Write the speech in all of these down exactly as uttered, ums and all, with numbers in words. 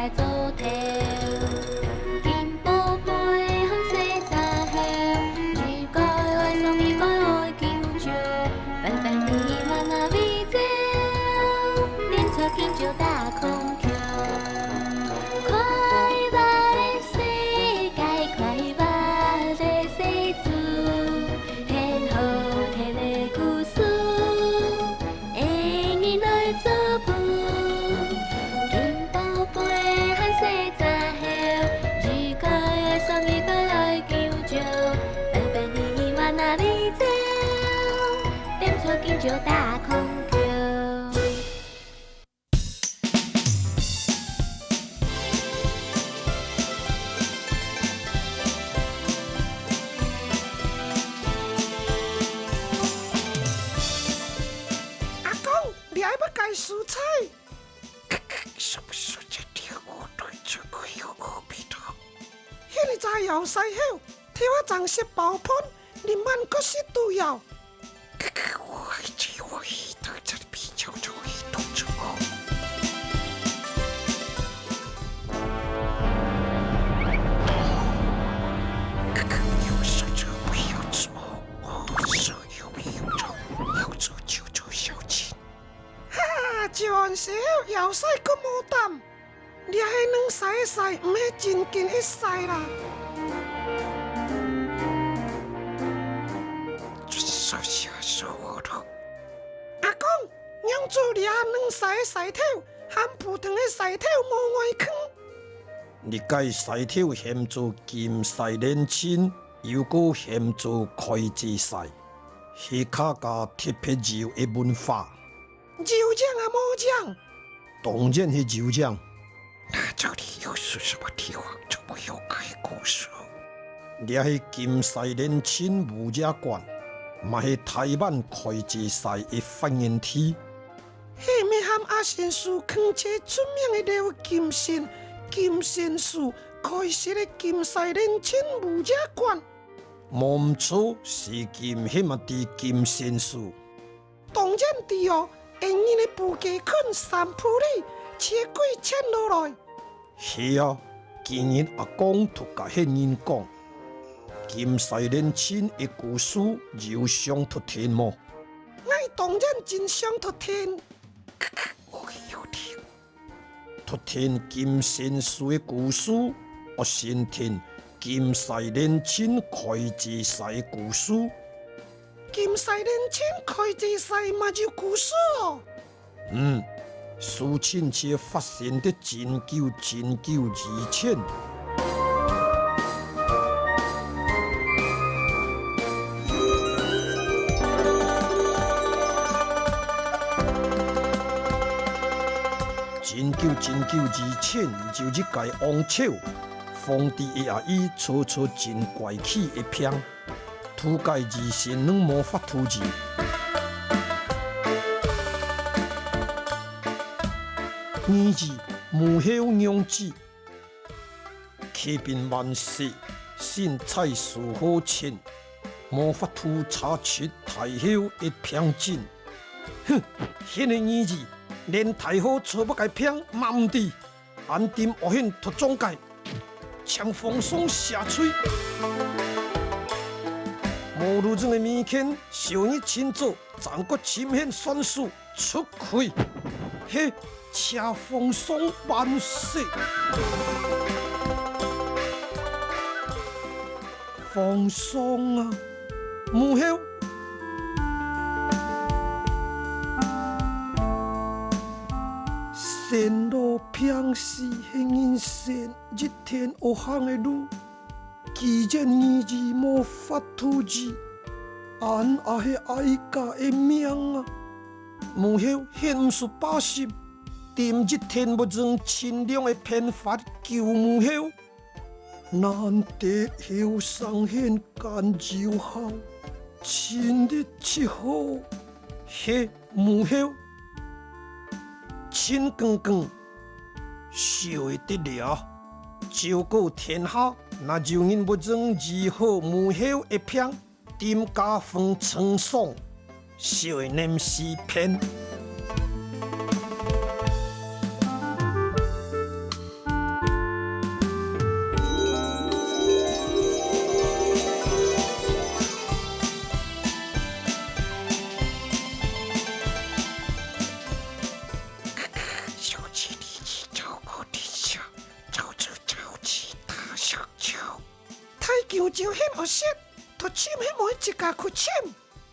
做頭。金寶貝含細隻猴，一個愛上一個愛緊張，反反你嘛那比走，踮著緊張打空橋。快活的世界，快活的世界，天好天的故事。 的人來做伴。金寶貝含細隻猴，一個愛上一個來緊張，反反你嘛那比走，踮著緊張打空橋。 阿公，這係麼个蔬菜？現在搖晒後，頭下正食飽飯，連飯都食都要。 哈哈，食完燒，搖晒个無膽。 這係卵屎个屎，毋係真經个屎啦。阿公，仰做這卵屎个屎頭，含普通个屎頭無愛囥？這个屎頭喊做金屎膦脣，又過喊做開子屎，係客家特別有个文化。 有影啊無影？當然係有影。那這裡又是什麼地方？怎麼有該故事？這係金屎膦脣烏鴉館，嘛係臺灣開子屎个發源地。係毋係含阿仙師囥最出名个廖金仙，金仙師開設个金屎膦脣烏鴉館？無毋著，是金係嘛知金仙師。 當然知哦，恩人个布雞睏三步里，切幾千落來。係啊，今日阿公就佮歇人講，金屎膦脣个故事有想著聽無？𠊎當然真想著聽。 著聽金仙師个故事，愛先聽金屎膦脣開子屎个故事。金屎膦脣開子屎嘛有故事哦？嗯，事情就發生在真久真久以前。 真久真久以前，有一个王朝，皇帝个阿姨做出真怪奇个病，渡个醫仙人無法度醫。二字，母后娘子。 啟稟萬歲，臣在此候請，無法度查出太后个病症。哼，現个二字，連太后做麼个病嘛毋知，恁定惡行毒中介，請皇上赦罪。無路用个物件，小人清楚，正過親身算數。 出去，嘿，謝皇上萬歲。皇上啊，母后。仙老病死係人生一天愛行个路。 既然二字無法度醫，恁也係哀家个命啊！母后，現毋使把心，定一定會用盡量个辦法救母后。難得後生還敢有孝，盡力去好。嘿，母后，親光光， 笑會得了。照顧天下，若有人會用醫好母后个病，定加分稱賞，笑會能死騙。就喊惡食，讀親喊無自家去尋。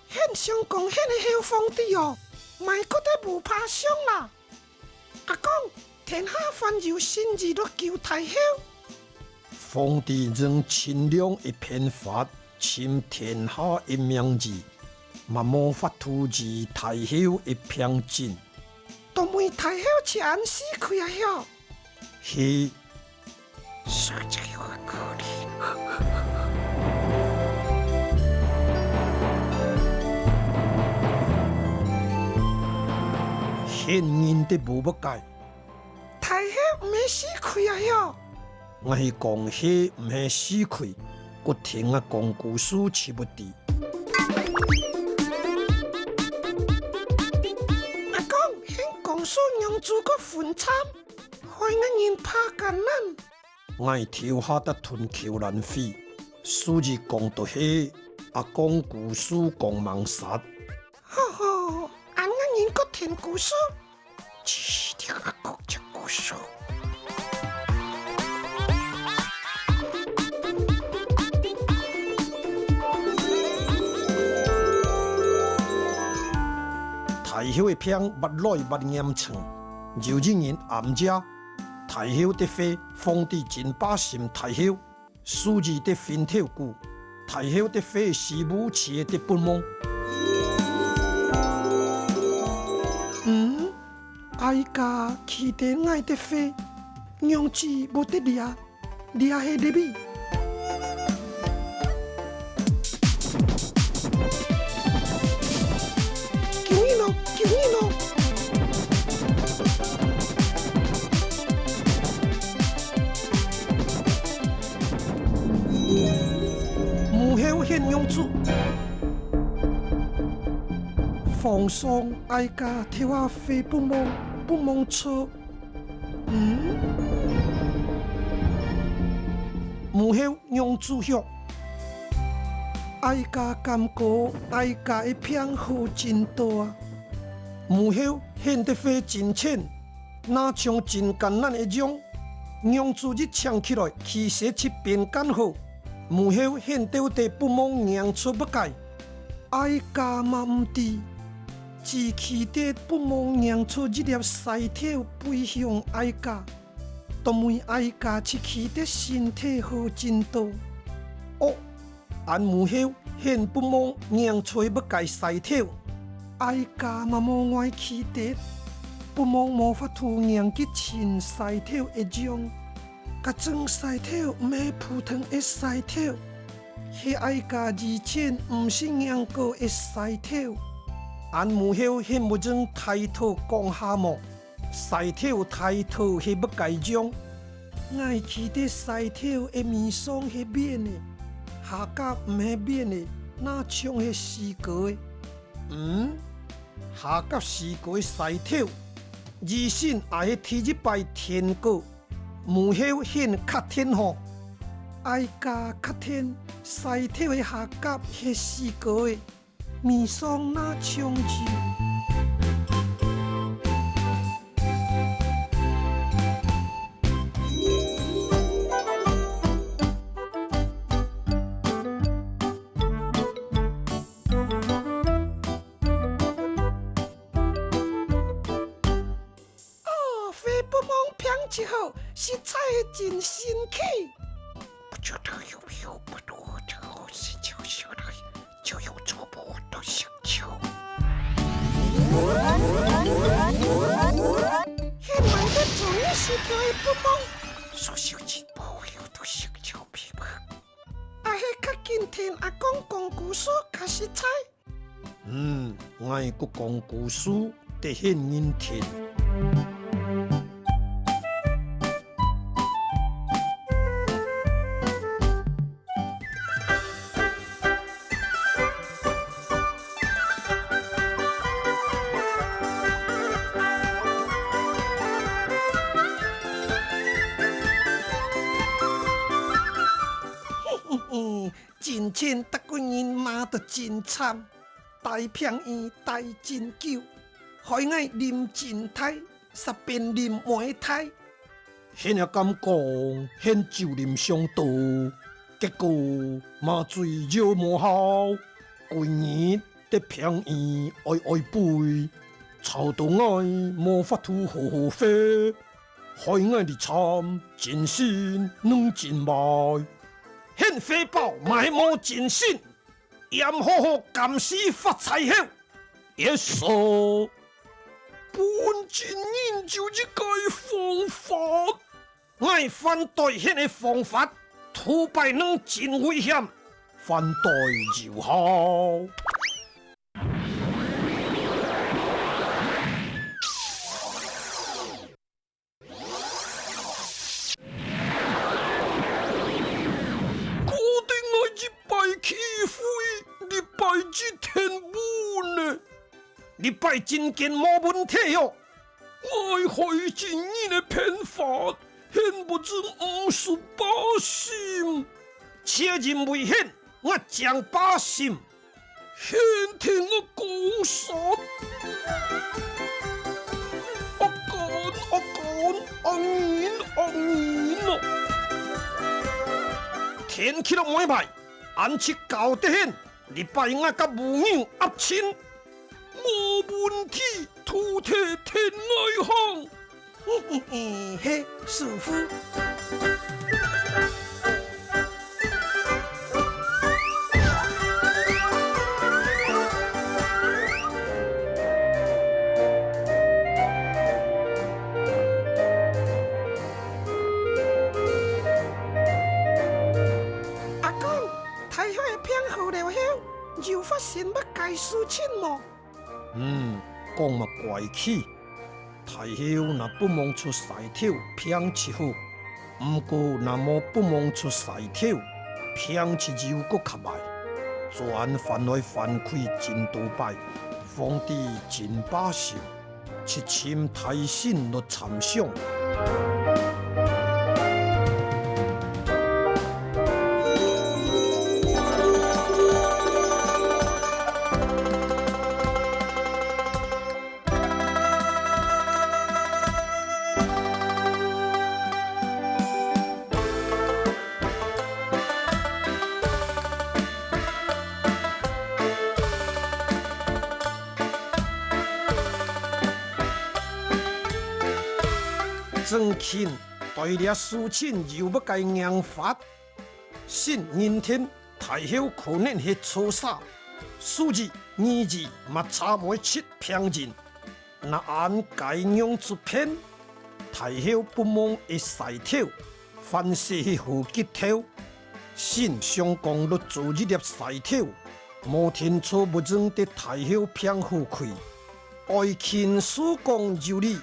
喊想講喊个後皇帝哦，莫過得無怕相啦。阿公，天下還有心意落救太后。皇帝用盡量一片法，尋天下一命意，嘛無法度治太后一病症。都為太后自然死去啊喲。係。 現人得無物解。太后毋係死去啊喲。𠊎係講係毋係死去，骨聽啊講故事就毋知。阿公，喊講書娘子个分慘，害𠊎人怕艱難。 𠊎頭下得吞口瀾水，所以講到係阿公故事講吂煞。吼吼，恁𠊎人過聽故事。只聽阿公講故事。太后个病越來越嚴重，有一日暗夜， 太后得廢，皇帝真掛心太后，所以得分頭牯。太后得廢時無時个得發夢。嗯，哀家企等𠊎得廢，娘子無得掠。 這係哪位？救人哦！救人哦！母后喊娘子。皇上哀家頭下發發夢，發夢著。 嗯？母后仰子歇。哀家感覺哀家个病好真多啊。母后喊得會真淺，若像真艱難个樣。仰子一醒起來，氣色七變間好。母后喊兜底不忘䀴出物件。 哀家嘛毋知，只記得不忘䀴出一粒屎頭飛向哀家，當尾哀家只記得身體好真多。哦，恁母后喊不忘䀴出物件屎頭，哀家嘛無愛記得，不忘無法度䀴佢像屎頭一樣。該種屎頭毋係普通个屎頭， 係哀家以前毋識䀴過个屎頭。恁母后喊無人大肚講下無？屎頭大肚係物件樣？𠊎記得屎頭个面上係扁个，下甲毋係扁个，若像係四角个。嗯，下甲四角个屎頭，以前𠊎係第一擺聽過。 母后喊確定吼。哀家確定，屎頭个下甲係四角个，面上若像字。 哦，會發夢病就好，實在係真神奇。就有做無多成就。係毋得做你是條个發夢，所以真無有多成就秘密。啊，係較緊聽阿公講故事較實在。 嗯，𠊎个講故事得喊人聽。 真正逐個人罵到真慘，大病院戴真久，害𠊎啉真大，煞變啉無大。喊若敢講，喊酒啉傷多，結果麻醉藥無效，歸日在病院哀哀跪，吵到𠊎無法度好好睡，害𠊎哩慘，精神攏盡壞。現世報嘛係無精神， 閻好好監視發財后，耶穌！本真人就一個方法。𠊎反對現个方法，頭擺兩真危險，反對有效。 過得𠊎一擺起飛，一擺一天文呢。一擺真經無問題哦。𠊎害盡人个騙法，現物證毋使八成。切人危險，𠊎正八成。 現聽𠊎講煞。惡官，惡官，惡人，惡人啊！天氣落尾排，恁直搞得現，你拜𠊎甲母牛壓親。無問題，土地天𠊎行。 嘿嘿嘿，嘿，舒服。阿公，大後个病好了後，有發生麼个事情無？ 嗯，講嘛怪去，大後若不忘出西頭病就好，毋過若無不忘出西頭，病就又過較壞，轉翻來翻去真多擺，皇帝真罷手，就尋大臣來參詳。 真經對這事情有麼个看法？臣認定大後可能係錯煞，所以二二嘛差無出病因。 若恁該仰子辦？大後不忘个西頭，凡勢係好吉頭。臣想講落做一粒西頭，無定著物證得大後病好去。愛勤事講有理，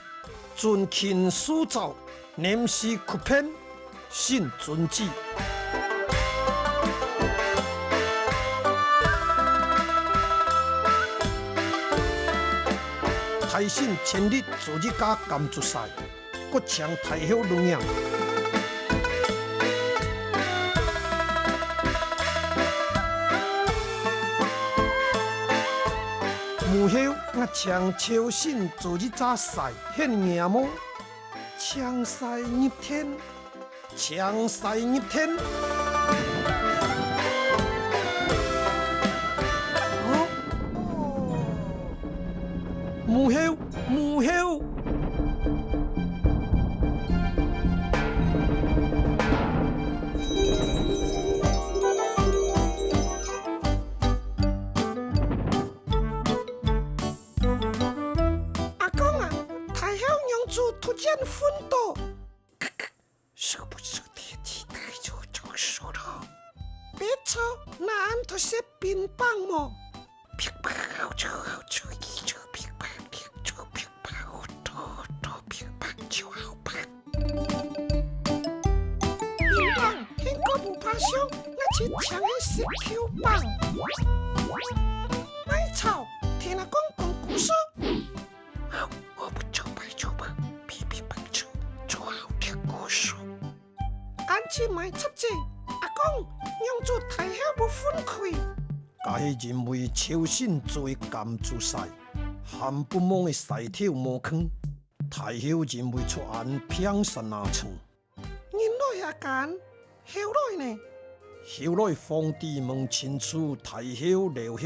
遵勤事造， 臨時曲變，臣遵旨。大臣千里做一家甘竹婿，各請大後錄影。母后，𠊎請朝臣做一隻婿，肯聽無？ 請婿入殿，請婿入殿。哦，母后，母后。 阿公啊，大後仰子突然昏倒？別錯，若恁讀識冰棒無？冰棒，現過無拍相，𠊎就請你食Q棒。莫吵，聽阿公講故事。 恁就莫插嘴，阿公，仰子大後會昏去？該係因為朝臣做个甘竹婿，還不忘个西頭無囥，大後因為著恁病煞那床。人來啊間，後來呢？後來皇帝問清楚太后、劉后，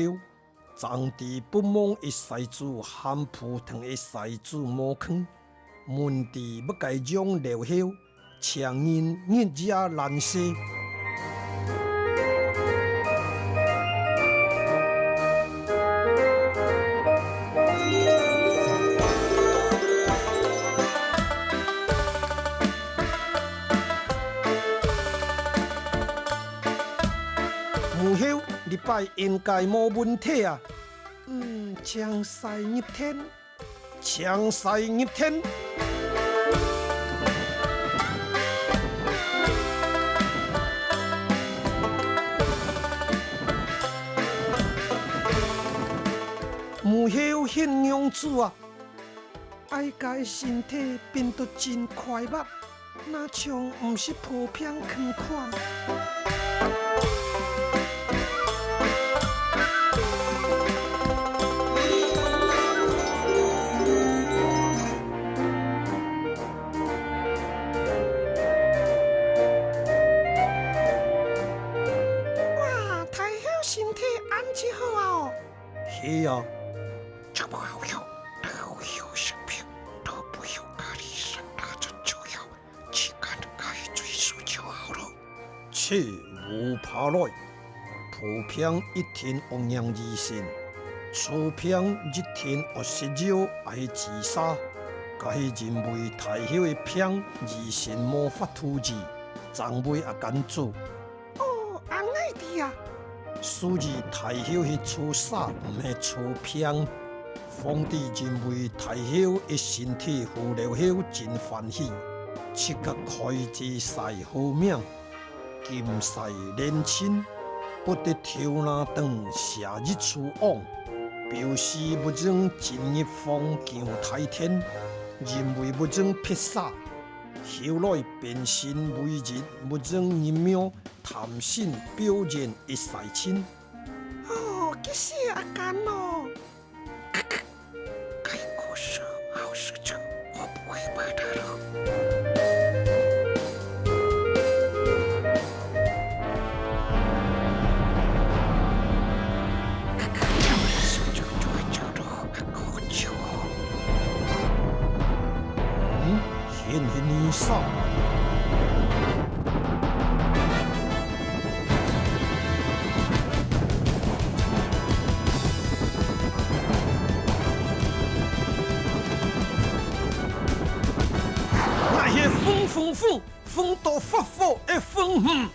正知不忘一世祖，還普通一世祖無空，問知不該讓劉后， 請人日夜難捨。母后，這擺應該無問題啊。嗯，請使入殿。 請使入殿。母后，你仰子啊？哀个身體變到真快活。 若像毋識抱病共款。哇，太后身體恁仔好啊哦！係啊。 這無效，這無效，生病，這無效，家裡生大隻就要，自家个最需要好了。切，無怕來，抱病一定愛䀴醫生，痤病一定愛食藥，愛注射。該係因為太后个病，醫生無法度治，正會恁樣做。 哦，恁樣个啊！所以太后係痤痧，毋係痤病。皇帝因為太后个身體好了後真歡喜，即刻開一个豺號名，金豺連衾，拔忒頭那頂射一處黃，表示毋准進入皇宮大殿，因為毋准撇沙。 後來變身為人，毋准入廟，貪心表現一世親。哦，佢係恁樣哦。該故事好說著，我不會把它了。該故事就做做了。 嗯，現現你啥？𠊎係風風風，風到發火个風，嗯。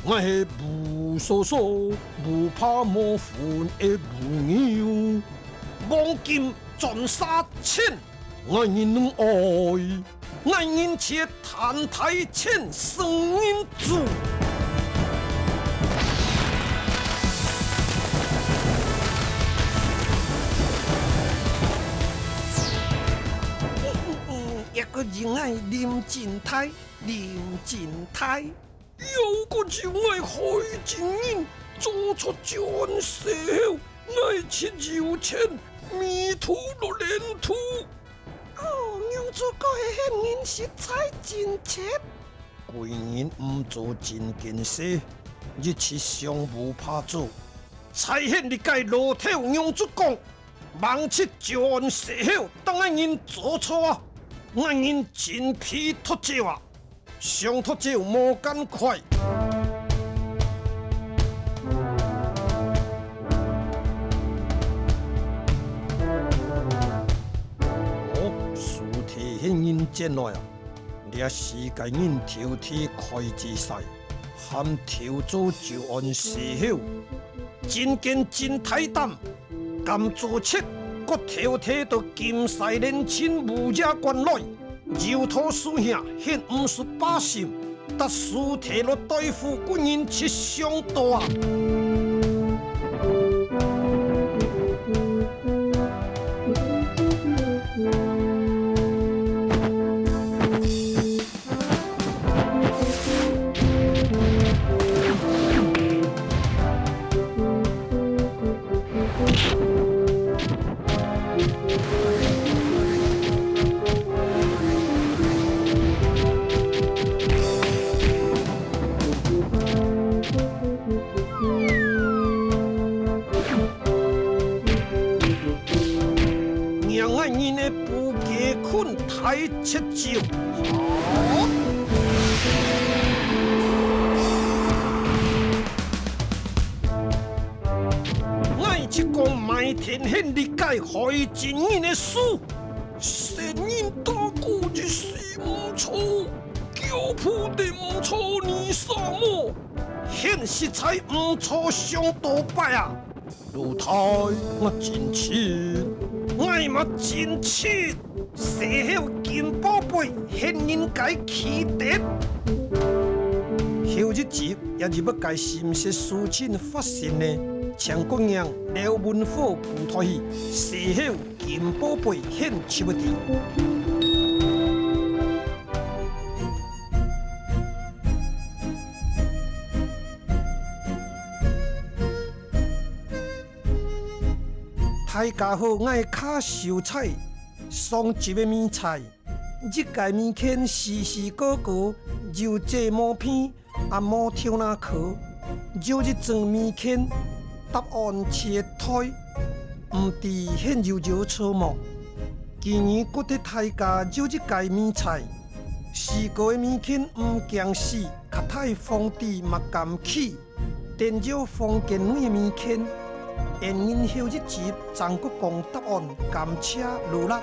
𠊎係無所所，無怕無份个無牛，黃金鑽石錢，𠊎人愛，𠊎人切貪大錢，算人豬。一個人愛啉真大，啉真大。 有個就愛害真人，做出這樣事後，𠊎就有錢，迷途落領土。哦，仰子講係恁人實在真絕。貴人毋做正經事，一切想無怕做。在現你个老頭仰子講， 吂出轉時候，當𠊎人做錯啊，𠊎人真皮脫臼啊，想脫臼無恁快。哦，屍體係人撿來啊，這四個人偷偷開之勢，還偷做這樣事後，真經真大膽。 敢做賊，閣偷偷到金豺連衾烏鴉關來，又討手下現五十把心，搭手提來對付，個人七上多啊！七招。𠊎就講賣田獻地个害真人个事，仙人打鼓一時毋錯，轎步得毋錯，你啥無？獻實在毋錯，上多擺啊！ 老弟，𠊎真氣，𠊎嘛真氣。西后金寶貝，獻人个氣得。後一集也就欲該心事事情發生呢，請各位劉文虎舞台戲，西后金寶貝獻出去。 大家好，𠊎係卡秀才。上集个謎猜，一个謎圈時時刻刻有遮無邊，也無頭那科。有一種謎圈，答案在台，毋知現有有錯無？今日過得大家有一个謎猜，四角个謎圈毋驚死，較大方知嘛敢去。 等有房間內个謎圈，𫣆人後一集正過講答案，感謝勞力。